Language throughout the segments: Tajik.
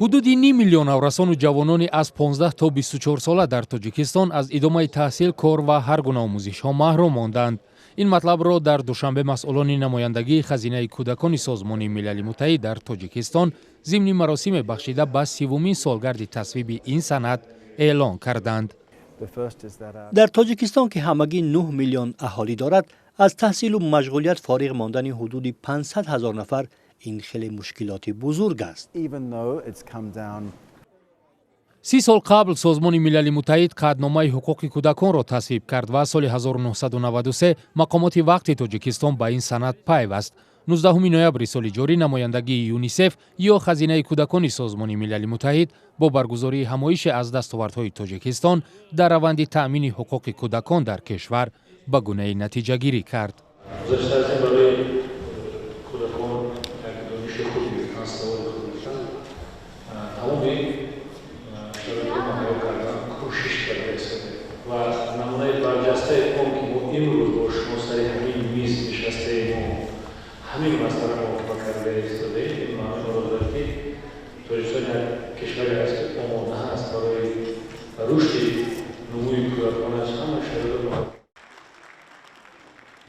Ҳудуди ним миллион наврасону ҷавонони аз 15 то 24 сола дар Тоҷикистон аз идомаи таҳсил, кор ва ҳар гуна омӯзишҳо маҳрум монданд. Ин матлабро дар Душанбе масъулони намояндагии Хазинаи кӯдакони Созмони Милали Муттаҳид дар Тоҷикистон зимни маросиме, бахшида ба 30-умин солгарди тасвиби ин санад, эълон карданд. Дар Тоҷикистон, ки ҳамагӣ 9 миллион аҳолӣ дорад, аз таҳсилу машғулият фориғ мондани ҳудуди 500 ҳазор нафар ин хеле мушкилоти бузург аст. 30 сол қабл Созмони Милали Муттаҳид Қатъномаи ҳуқуқи кӯдаконро тасвиб кард ва соли 1993 мақомоти вақти Тоҷикистон ба ин санад пайваст. 19 ноябри соли ҷорӣ намояндагии ЮНИСЕФ ё Хазинаи кӯдакони Созмони Милали Муттаҳид бо баргузории ҳамоише аз дастовардҳои Тоҷикистон дар раванди таъмини ҳуқуқи кӯдакон дар кишвар ба гунаи натиҷагирӣ кард. Гузашта аз ин, барои кӯдакон як дониши хуб гирифтан, саводи хуб гирифтан, тамоми шароитро муҳайё кардан кӯшиш карда истодаем ва намунаи барҷастаи он, ки мо имрӯз бо шумо сари ҳамин миз нишастаему ҳамин масъала муҳокима карда истодаем, ин маъноро дорад, ки Тоҷикистон як кишваре аст, ки омода аст барои рушди нумӯи кӯдаконаш ҳама шароитро.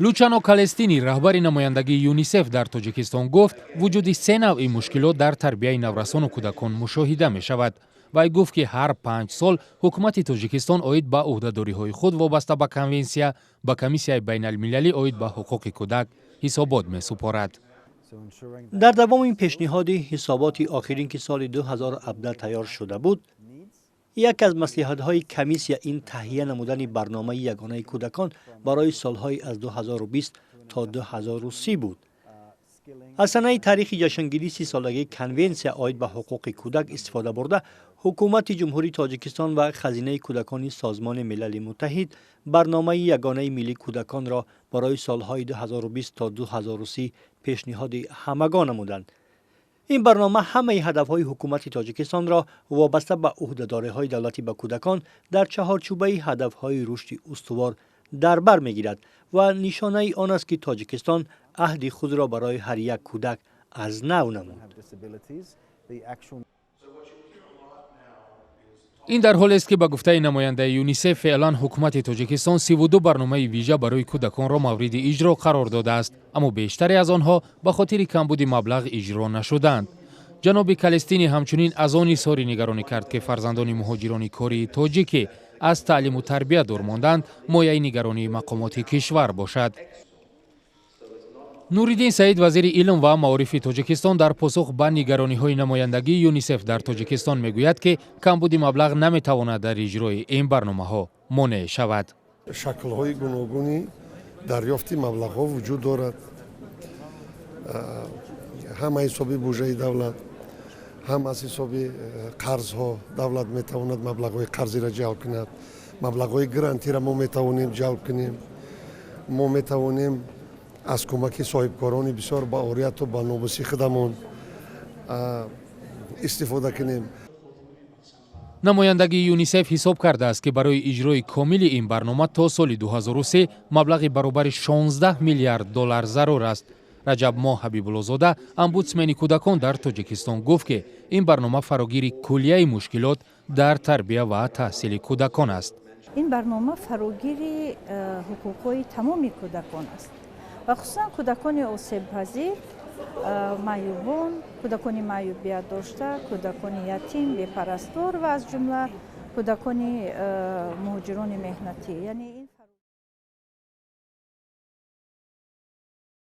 Лучано Калестини, раҳбари намояндагии ЮНИСЕФ дар Тоҷикистон, гуфт, вуҷуди се навъи мушкилот дар тарбияи наврасону кӯдакон мушоҳида мешавад. Вай гуфт, ки ҳар 5 сол ҳукумати Тоҷикистон оид ба ӯҳдадориҳои худ вобаста ба конвенсия ба Комиссияи байналмилалӣ оид ба ҳуқуқи кӯдак ҳисобот месупорад. Дар давоми пешниҳоди ҳисоботи охирин, ки соли 2017 тайёр шуда буд, як аз маслиҳатҳои комиссия ин таҳия намудани барномаи ягонаи кӯдакон барои солҳои аз 2020 то 2030 буд. Аз санаи таърихи ҷашнгирии 30-солагии конвенсия оид ба ҳуқуқи кӯдак истифода бурда, ҳукумати Ҷумҳурии Тоҷикистон ва Хазинаи кӯдакони Созмони Милали Муттаҳид барномаи ягонаи миллии кӯдаконро барои солҳои 2020 то 2030 пешниҳоди ҳамагон намуданд. Ин барнома ҳамаи ҳадафҳои ҳукумати Тоҷикистонро вобаста ба ӯҳдадориҳои давлатӣ ба кӯдакон дар чаҳорчӯбаи ҳадафҳои рушди устувор дар бар мегирад ва нишонаи он аст, ки Тоҷикистон аҳди худро барои ҳар як кӯдак аз нав намуд. Ин дар ҳолест, ки ба гуфтаи намояндаи ЮНИСЕФ, феълан ҳукумати Тоҷикистон 32 барномаи вижа барои кӯдаконро мавриди иҷро қарор додааст, аммо бештаре аз онҳо ба хотири камбуди маблағ иҷро нашуданд. Ҷаноби Калестини ҳамчунин аз он изҳори нигаронӣ кард, ки фарзандони муҳоҷирони кории тоҷикӣ аз таълиму тарбия дур монданд, мояи нигаронии мақомоти кишвар бошад. Нуриддин Саид, вазири илм ва маорифи Тоҷикистон, дар посух ба нигарониҳои намояндагии ЮНИСЕФ дар Тоҷикистон мегӯяд, ки камбуди маблағ наметавонад дар иҷрои ин барномаҳо монеъ шавад. Шаклҳои гуногуни дарёфти маблағҳо вуҷуд дорад: ҳам аз ҳисоби буҷаи давлат, ҳам аз ҳисоби қарзҳо. Давлат метавонад маблағҳои қарзиро ҷалб кунад, маблағҳои грантиро мо метавонем ҷалб кунем, мо метавонем аз кӯмаки соҳибкорони бисёр баорияту ба номуси худамон истифода кунем. Намояндагии ЮНИСЕФ ҳисоб кардааст, ки барои иҷрои комили ин барнома то соли 2003 маблағи баробари 16 миллиард доллар зарур аст. Раҷабмоҳ Ҳабибуллозода, омбудсмени кӯдакон дар Тоҷикистон, гуфт, ки ин барнома фарогири куллияи мушкилот дар тарбия ва таҳсили кӯдакон аст. Ин барнома фарогири ҳуқуқҳои тамоми кӯдакон аст ва хусусан кӯдакони осебпазир, маъюбон, кӯдакони маъюбият дошта, кӯдакони ятим, бепарастор ва аз ҷумла кӯдакони муҳоҷирони меҳнатӣ, яъне